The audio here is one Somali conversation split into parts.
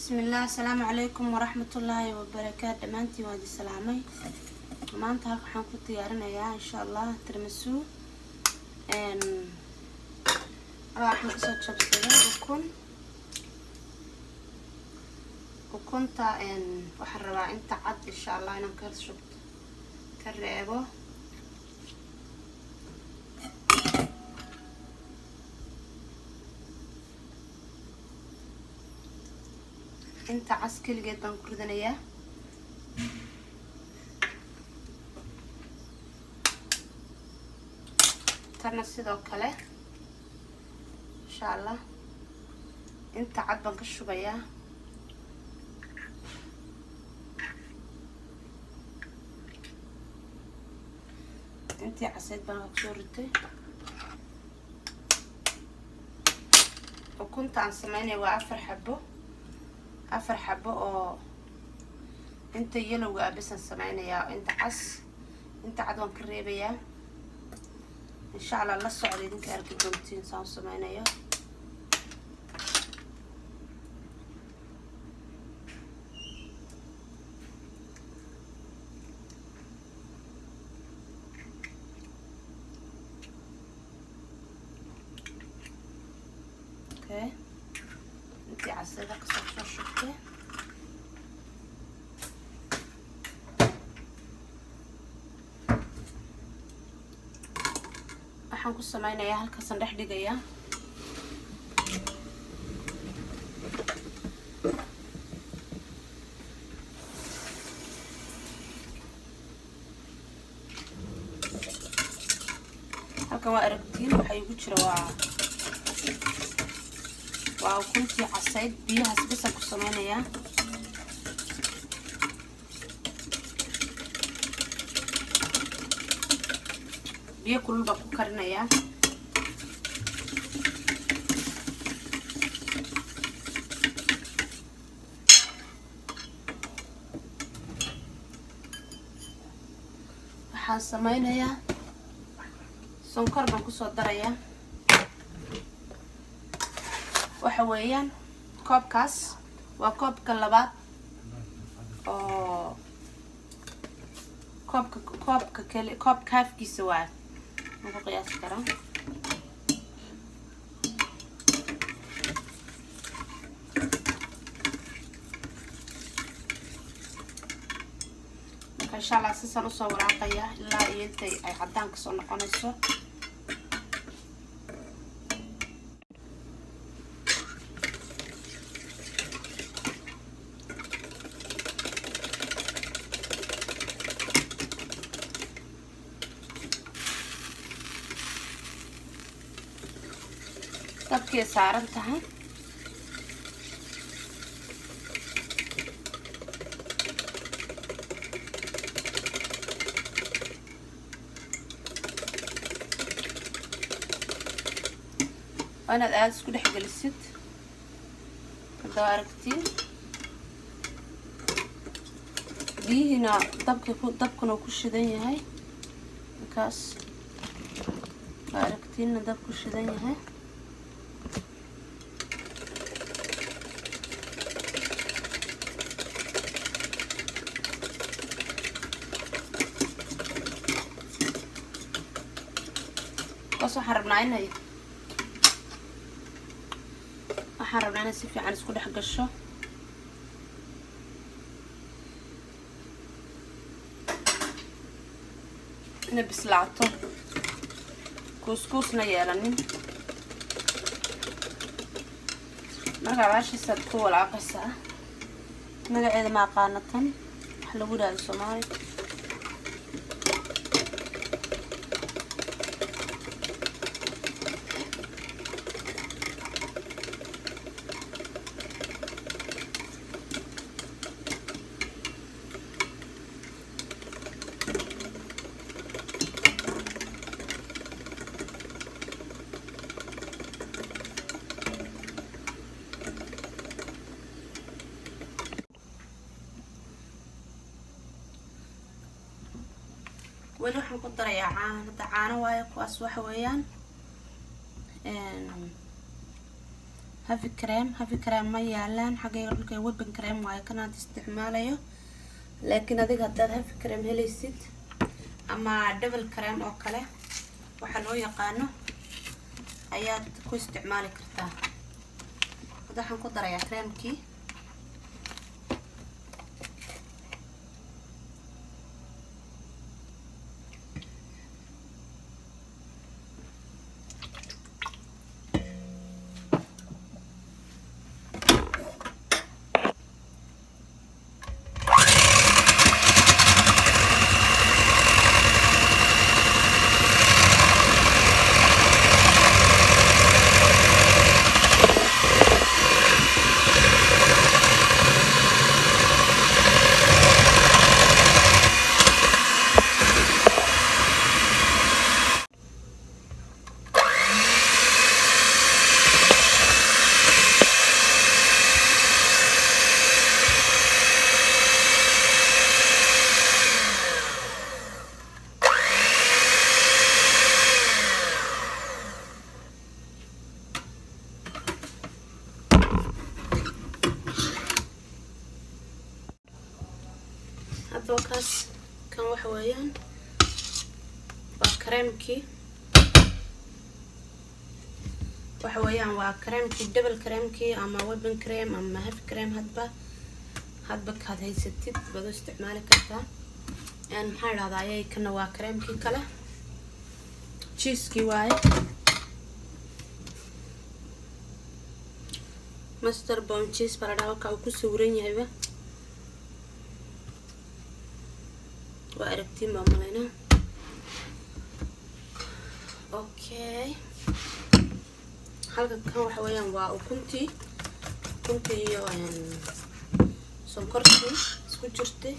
Bismillaah, asalaamu calaykum waraxmatullaahi wabarakaatu. Dhammaantiin waa idin salaamay. Maanta halka waxaan ku diyaarinayaa, insha Allah, tiramisu. Waxaan kasoo jabsaday ukun. Ukunta waxaan rabaa inta cad, insha Allah, inaan ka shubto, ka reebo. Inta cas keligeed baan ku ridanayaa. Tanna sidoo kale, insha Allah, inta cad baan ka shubayaa. Intii caseyd baan kusoo ritay. Ukunta aan sameynaya waa afar xabo, afar xabo oo inta yellowga ah bisaan sameynayaa. Inta cas, inta cad waan ka reebayaa, insha Allah. La socda, idinka arki doontiin saan u sameynayo. Okay, intii casada kasoo soo shubtay. Waxaan ku sameynayaa, halkaasaan dhex dhigayaa. Halkan waa aragtiin, waxaa igu jira waa ukuntii casayd. Biyahaas bisaan ku sameynayaa. Biyo kulul baan ku karinayaa. Waxaan sameynayaa, sonkor baan kusoo darayaa. Waxa weeyaan koobkaas waa koobka labaad oo koobka, koobka keli, koobka halfkiisa waa lagu qiyaasi karaa. Marka, insha Allah, sisaan usoo walaaqaya ilaa iyo intay ay caddaan kasoo noqonayso. Dabkay saaran tahay. Waa inaad aada isku dhex gelisid. Haddaa aragtiin, biyihiina dabka ku dabkuna ku shidan yahay. Markaas waa aragtiinna dab ku shidan yahay. Bas, waxaan rabnaa inay si fiican isku dhex gasho. Inay bislaato, kuuskuusna yeelanin. Markaa baashiisaad ku walaaqaysaa. Magaceeda ma aqaano tan wax lagu yidhahdo Soomaali. Weli waxaan ku darayaa caano. Hadda caano waayo kuwaas. Waxa weeyaan Heavy cream, heavy cream ma yaalaan xaggayga dhulka. Whipping cream waayo kan aad isticmaalayo, laakiin adiga haddaad heavy cream helaysid ama double cream oo kale waxaa loo yaqaano ayaad ku isticmaali kartaa. Hadda waxaan ku darayaa creamkii. Hadda kaas kan waxa weeyaan waa kareemkii, waxa weeyaan waa kareemkii, double creamkii ama whipping cream ama heavy cream, hadba kaad haysatid baad u isticmaali kartaa. Maxaa idhahdaa ayay, kana waa kareemkii kale, cheesekii waaye, mascarpone cheese baa la dhahaa. Halka uu ku sawiran yahayba waa aragtiin baa malaynaa. Okay, halka kan waxa weeyaan waa ukuntii, ukuntii iyo sonkortii isku jirtay.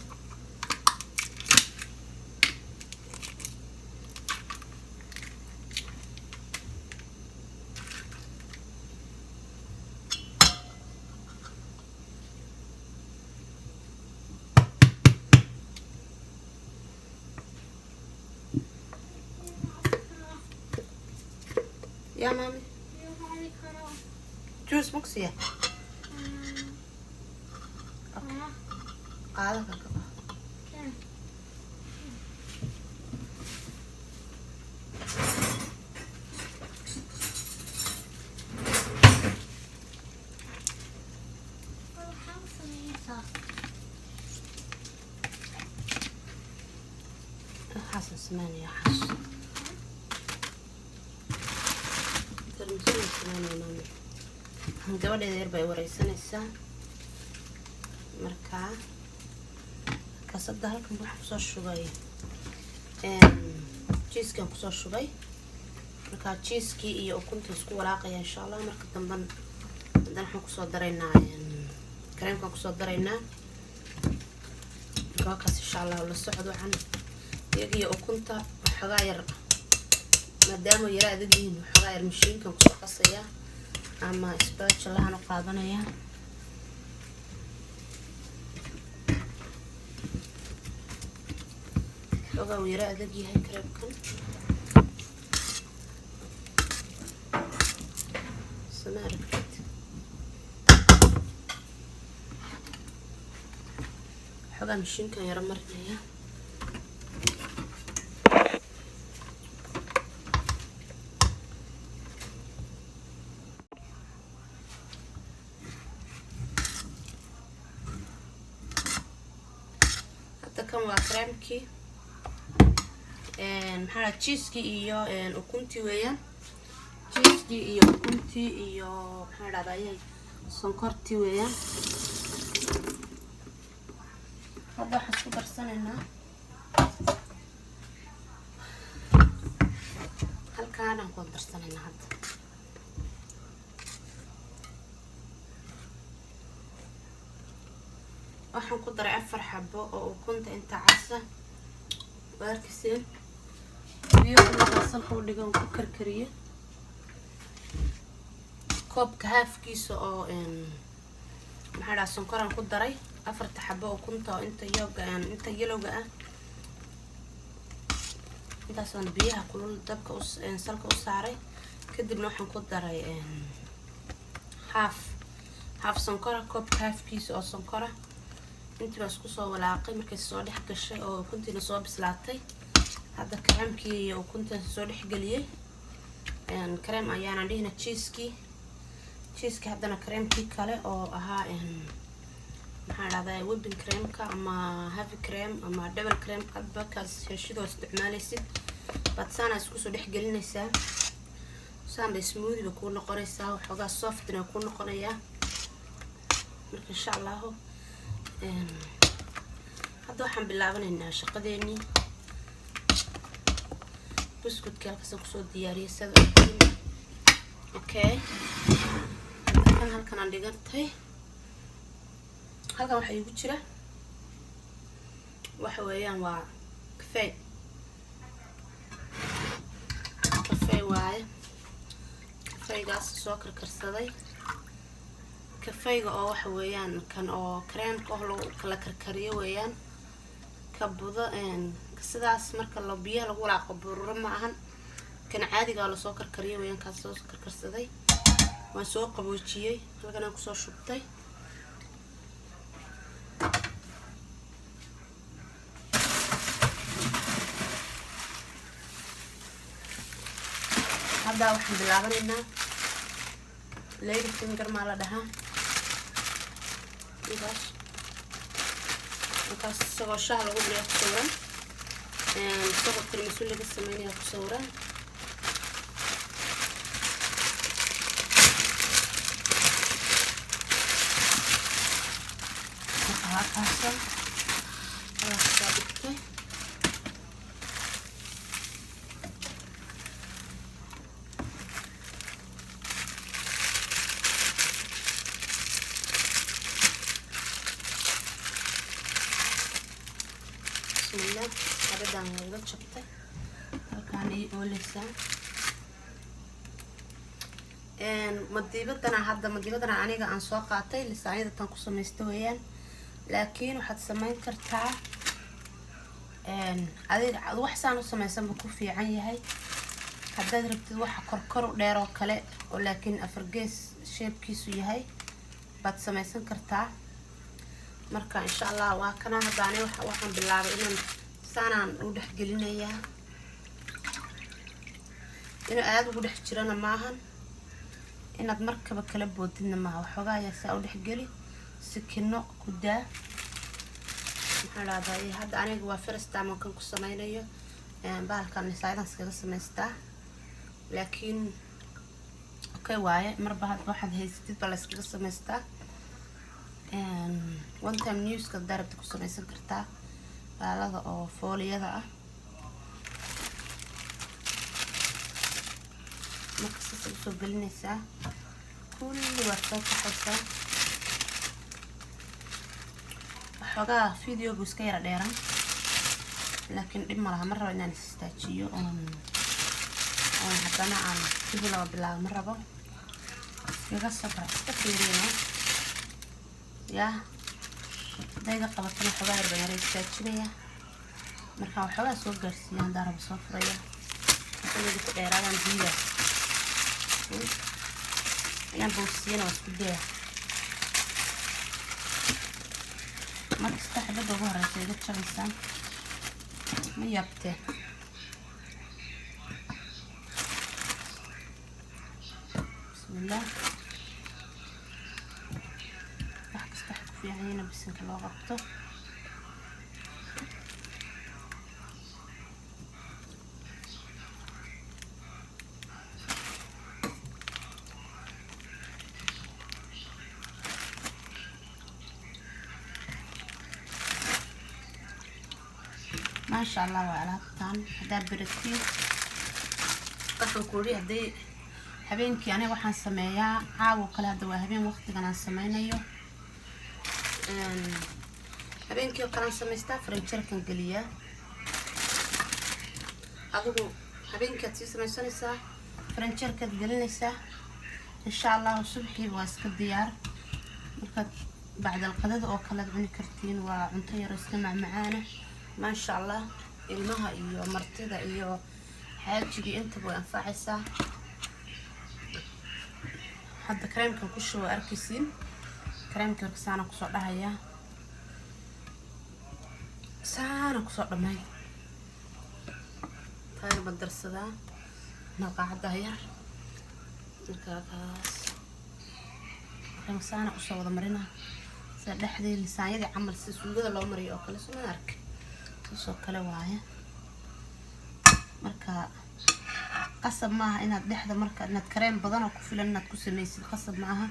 Ya mami, juice mugsiya qaada ka qaado. Waxaa sameynaysaa? Waxaasaan sameynaya, waxaas tiramisu sameynaya. Maami, gabadheeda yar bay wareysanaysaa. Markaa markaas hadda halkan waxaan kusoo shubay cheesekan kusoo shubay. Markaa cheesekii iyo ukunta isku walaaqaya insha Allah. Marka damban haddana waxaan kusoo daraynaa kareemkaan kusoo daraynaa. Marka wakaas, insha Allah la socod wacan. Iyaga iyo ukunta waxoogaa yar, maadaama yara adag yihiin, waxoogaa yar mashiinkan kusoo qasaya ama spatulahan u qaadanaya. Xoogaa uu yara adag yahay kareebkan, sama aragtid? Xoogaa mashiinkan yaro marinaya. Hadda kan waa kareemkii, maxaa la, cheesekii iyo ukuntii weeyaan, cheesekii iyo ukuntii iyo maxaa dhahdaa ayay sonkortii weeyaan. Hadda waxaan isku darsanaynaa halkaanaan ku darsanaynaa hadda. Waxaan ku daray 4 xabo oo ukunta inta casa waa arkiseen. Biyo kulaa salka u dhigan ku karkariye, koobka haafkiisa oo maxaa dhaha sonkoraan ku daray, afarta xabo ukunta oo inta yooga, inta yellowga ah, intaasaan biyaha kulul dabka salka u saaray. Kadibna waxaan ku daray Half half sonkora, koobka halfkiisa oo sonkora. Intii baa isku soo walaaqay. Markay soo dhex gashay oo ukuntiina soo bislaatay, hadda kareemkii iyo ukunta soo dhexgeliyey. Kareem ayaana dhihina, cheesekii, cheeseki. Haddana kareemkii kale oo ahaa, maxaa dhahdaa, whipping creamka ama heavy cream ama double cream, adba kaas heshidoo isticmaalaysid baad saana isku soo dhex gelinaysaa. Saan bay smoothie ba kuu noqonaysaa, waxoogaa softna kuu noqonayaa. Marka insha Allahu hadda waxaan bilaabanaynaa shaqadeenii. Buskudkii halkaasaan kusoo diyaariyay, sada ogtiin. Okay, kan halkan aan dhigantay. Halkan waxaa iigu jira waxa weeyaan waa kafey. Kafey waaye, kafeygaas soo karkarsaday. Kafeyga oo waxa weeyaan kan oo kareemka oo lagu kala karkariyo weeyaan. Ka budo sidaas marka la biyaha lagu walaaqo bururo ma ahan. Kan caadiga lasoo karkariyo weeyaan. Kaas soo karkarsaday, waan soo qaboojiyey, halkan aan kusoo shubtay. Hadda waxaan bilaabanaynaa lady finger maa la dhahaa intaas. Markaas isagoo shaah lagu duriya ku sawiran, isagoo tiramisu laga sameynaya ku sawiran. Marka waa kaasa, halkaas soo dhigtay. Bismillah, xabadan waa iga jabtay, halkaan ii ooleysaa. Madiibadana hadda, madiibadana aniga aan soo qaatay lisaanyada tan ku samaysta weeyaan, laakiin waxaad samayn kartaa adiga wax saan u samaysanba ku fiican yahay. Haddaad rabtid waxa korkor u dheer oo kale oo laakiin afargees shapekiisu yahay baad samaysan kartaa. Marka insha Allah waa kana. Hadda ani waxaan bilaabay inaan saanaan u dhex gelinayaa. Inuu aada ugu dhex jirana maahan, inaad markaba kala boodidna maaha. Waxoogaa ayaa saa u dhexgeli, sikino ku daa. Maxaa dhahdaa, hadda aniga waa first time aan kan ku sameynayo bahalkan, nisaayadan iskaga samaystaa, laakiin okay waaye. Marba hadba waxaad haysatid baa la iskaga samaystaa. One time newska haddaa rabta ku samaysan kartaa, baalada oo fooliyada ah. Marka saas usoo gelinaysaa, kulli waad soo kaxaysaa. Waxoogaa videogu iska yara dheeran, laakiin dhib ma laha. Ma rabo inaan is istaajiyo oon haddana aan dib laba bilaabo, ma rabo. Iskaga sabra, iska fiirina yaa. Hadayga qabatana waxoogaa yar baan yara istaajinaya. Markaan waxoogaa soo gaarsiiya, haddaan rabo soo furaya. Hadayga ku dheeraadaan diida inaan bogsiyana, waa isku daya. Markasta xabadda ugu horeysa iga jabaysaa, ma yaabteen? Bismillah, wax kasta waxay ku fiican yihiin bisinka loo qabto. Maasha Allah, waa alaabtan haddaa beratiin. Waxaan ku iri haddii habeenkii, aniga waxaan sameeyaa caawo kale. Hadda waa habeen waqtigan aan sameynayo, habeenkii oo kale aan samaystaa, faranjeerkan geliyaa. Adigu habeenkii aad sii samaysanaysaa, faranjeerkaad gelinaysaa, insha Allahu subxiiba waa iska diyaar. Markaad bacdal qadada oo kale aad cuni kartiin. Waa cunto yaro iska macmacaana, maasha Allah. Ilmaha iyo martida iyo xaajigii intaba way anfacaysaa. Waxaan Hadda kareemkan ku shubo, arkaysiin kareemka. Marka saana kusoo dhahayaa, saana kusoo dhamay. Taayar baan darsadaa, malqaacadda yar. Markaa kaas kareemka saana usoo wada marina, sida dhexdii lisaanyadii camal, si suugada loo mariyo oo kale. Suma ark, saasoo kale waaye. Marka qasab maaha inaad dhexda, marka inaad kareem badan oo ku filan inaad ku sameysid qasab ma aha,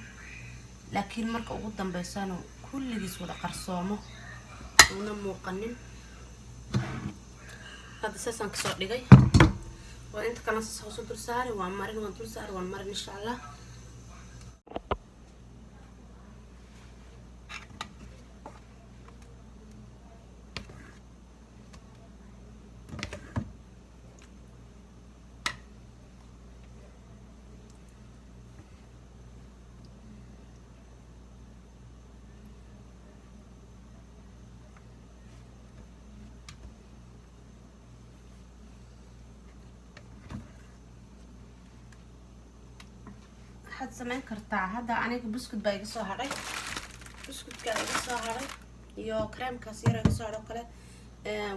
laakiin marka ugu dambeysana kulligiis wada qarsoomo, una muuqanin. Hadda saasaan kasoo dhigay. Waa inta kalena saas hoosu dul saari, waan marin, waan dul saari, waan marin, insha Allah. Waxaad sameyn kartaa, hadda aniga buskud baa iga soo hadhay, buskudkaa iga soo hadhay iyo kareemkaas yar iga soo hadhay oo kale.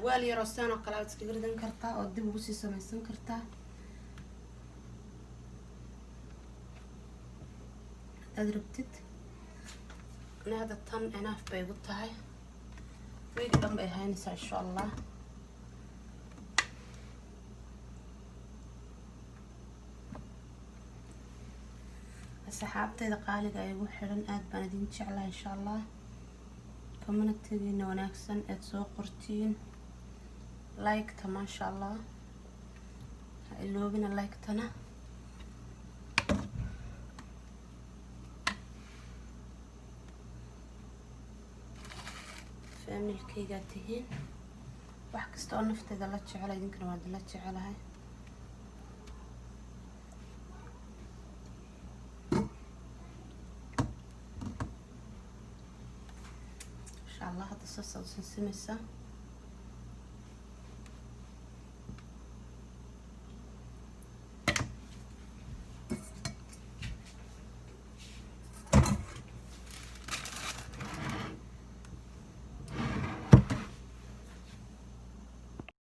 Weel yaroo saan oo kale aad iskaga ridan kartaa oo dib ugu sii samaysan kartaa haddaad rabtid. Ani hadda tan enough bay igu tahay, week dhan bay haynaysaa, insha Allah. Asxaabteyda qaaliga ay igu xidhan, aada baan idin jeclahay, insha Allah. Communitygiina wanaagsan eed soo qortiin, like-ta, maasha Allah, ha iloobina like-tana. Familykaygaa tihiin, wax kasta oo nafteyda la jecela idinkana waan idinla jecelahay. Insha Allah hadda saasaad u sinsimaysaa.